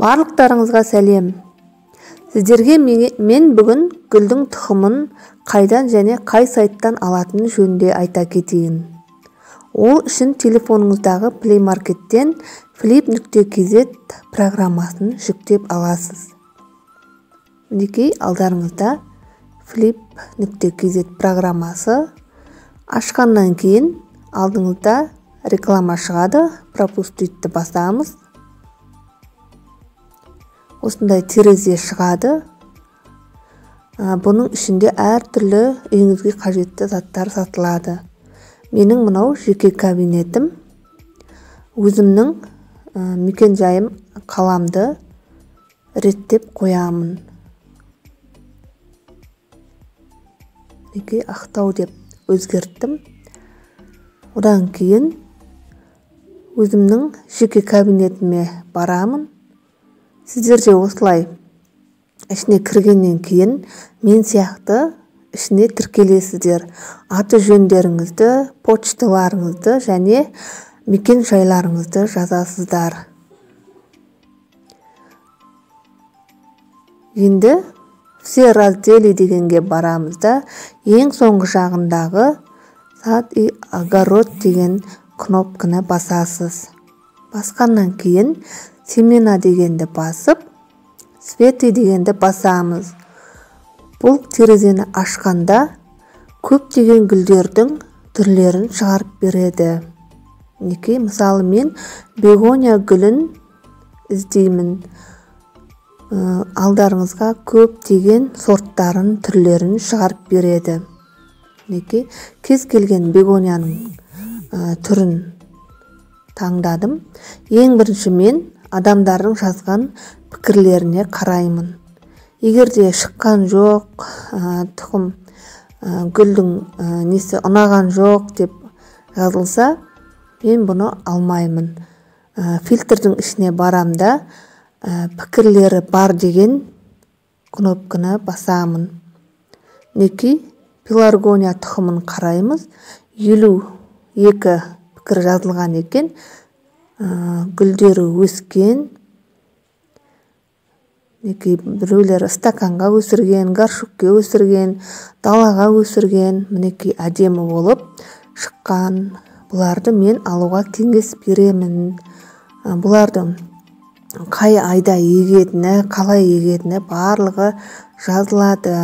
Барлықтарыңызға сәлем. Сіздерге мен бүгін гүлдің тұқымын қайдан және қай сайттан алатыны жөнінде айта кетейін. Ол үшін телефоныңыздағы Play Market'тен flip.kz программасын жүктеп аласыз. Мінекей алдарыңызда flip.kz программасы. Ашқаннан кейін алдыңызда реклама шығады, пропуститті басамыз. Осындай терезе шығады. Бұның ішінде әртүрлі үйіңізге қажетті заттар сатылады. Менің мынау жеке кабинетім. Өзімнің мекен-жайым, қаламды реттеп қоямын. Мінекей Ақтау деп өзгерттім. Одан кейін өзімнің жеке кабинетіме барамын. Сіздер де осылай ішіне кіргеннен кейін мен сияқты ішіне тіркелесіздер. Аты жөндеріңізді, почталарыңызды және мекен жайларыңызды жазасыздар. Енді все разделы дегенге барамыз да, ең соңғы жағындағы сад и огород деген кнопканы басасыз. Басқаннан кейін семена дегенді басып, цветы дегенді басамыз. Бұл терезені ашқанда көптеген гүлдердің түрлерін шығарып береді. Мінекей, мысалы, мен бегония гүлін іздеймін. Алдарыңызға көптеген сорттарын, түрлерін шығарып береді. Мінекей, кез келген бегонияның түрін таңдадым. Ең бірінші мен адамдардың жазған пікірлеріне қараймын. Егер де шыққан жоқ, тұқым гүлдің несі ұнаған жоқ деп жазылса, мен бұны алмаймын. Фильтрдің ішіне барам да, пікірлері бар деген кнопканы басамын. Мінекей, пеларгония тұқымын қараймыз. 52 пікір жазылған екен. Гүлдері өскен. Мінекей, біреулері стаканға өсірген, горшокке өсірген, далаға өсірген. Мінекей, әдемі болып шыққан. Бұларды мен алуға кеңес беремін. Бұларды қай айда егетіні, қалай егетіні барлығы жазылады.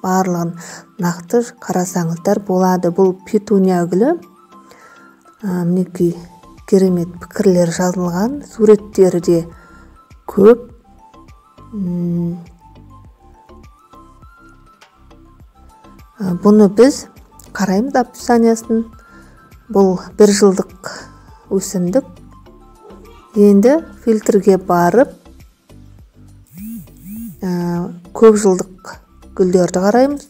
Барлығын нақты қарасаңыздар болады. Бұл петуния гүлі. Мінекей, керемет пікірлер жазылған, суреттері де көп. Бұны біз қараймыз описаниясын. Бұл бір жылдық өсімдік. Енді фильтрге барып, көп жылдық гүлдерді қараймыз.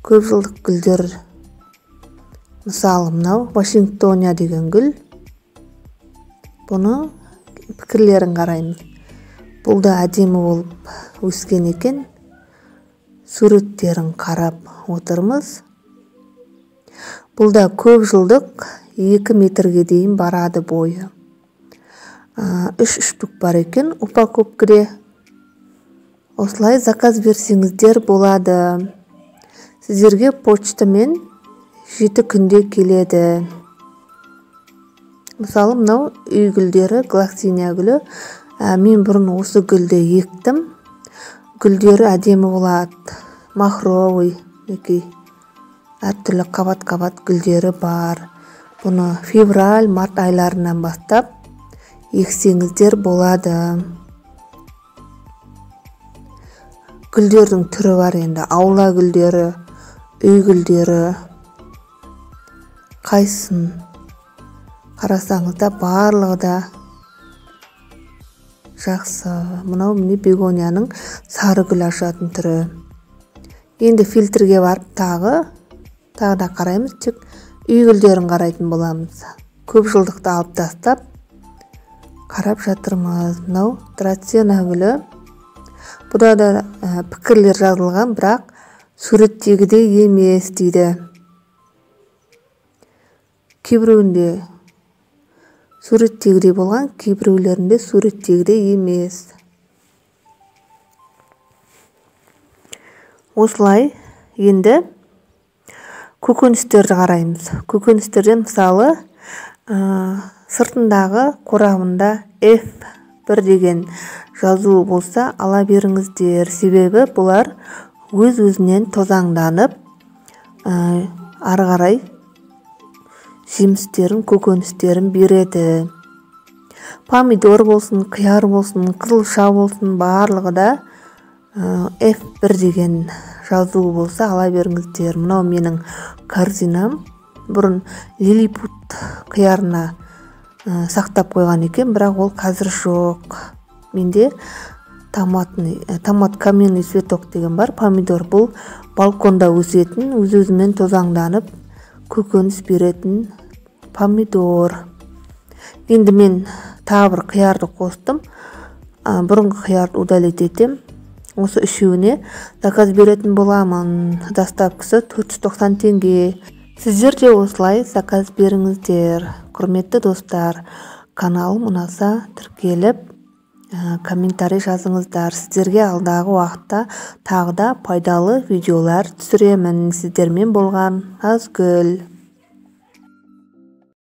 Көп жылдық гүлдер, мысалы, мынау Вашингтония деген гүл. Бұны пікірлерін қараймыз. Бұл да әдемі болып өскен екен. Суреттерін қарап отырмыз. Бұл да көп жылдық, 2 метрге дейін барады бойы. 3 штук бар екен упаковкада. Осылай заказ берсеңіздер болады. Сіздерге почтамен 7 күнде келеді. Мысалы, мынау үй гүлдері, глоксиния гүлі. Мен бұрын осы гүлді ектім. Гүлдері әдемі болады. Махровый, мінекей, әртүрлі қабат-қабат гүлдері бар. Бұны февраль, март айларынан бастап ексеңіздер болады. Гүлдердің түрі бар енді. Аула гүлдері, үй гүлдері. Қайсысын қарасаңыз да барлығы да жақсы. Мынау міне бегонияның сары гүл ашатын түрі. Енді фильтрге барып тағы да қараймыз. Тек үй гүлдерін қарайтын боламыз. Көп жылдықты алып тастап қарап жатырмыз. Мынау драцена гүлі. Бұда да пікірлер жазылған, бірақ суреттегідей емес дейді. Кейбіреуінде Суреттегідей болған, кейбіреулерінде суреттегідей емес. Осылай енді көкөністерді қараймыз. Көкөністерден мысалы сыртындағы қорабында F1 деген жазуы болса ала беріңіздер. Себебі бұлар өз-өзінен тозаңданып, ары қарай жемістерін, көкөністерін береді. Помидор болсын, қияр болсын, қызылша болсын, барлығы да F1 деген жазуы болса ала беріңіздер. Мынау менің корзинам. Бұрын лилипут қиярына сақтап қойған екен, бірақ ол қазір жоқ. Менде томат каменный цветок деген бар, помидор. Бұл балконда өсетін, өз-өзімен тозаңданып көкөніс беретін помидор. Енді мен тағы бір қиярды қостым. Бұрынғы қиярды удалить етем. Осы үшеуіне заказ беретін боламын. Доставкасы 490 теңге. Сіздер де осылай заказ беріңіздер. Құрметті достар, каналым ұнаса тіркеліп, комментарий жазыңыздар. Сіздерге алдағы уақытта тағы да пайдалы видеолар түсіремін. Сіздермен болған Назгүл.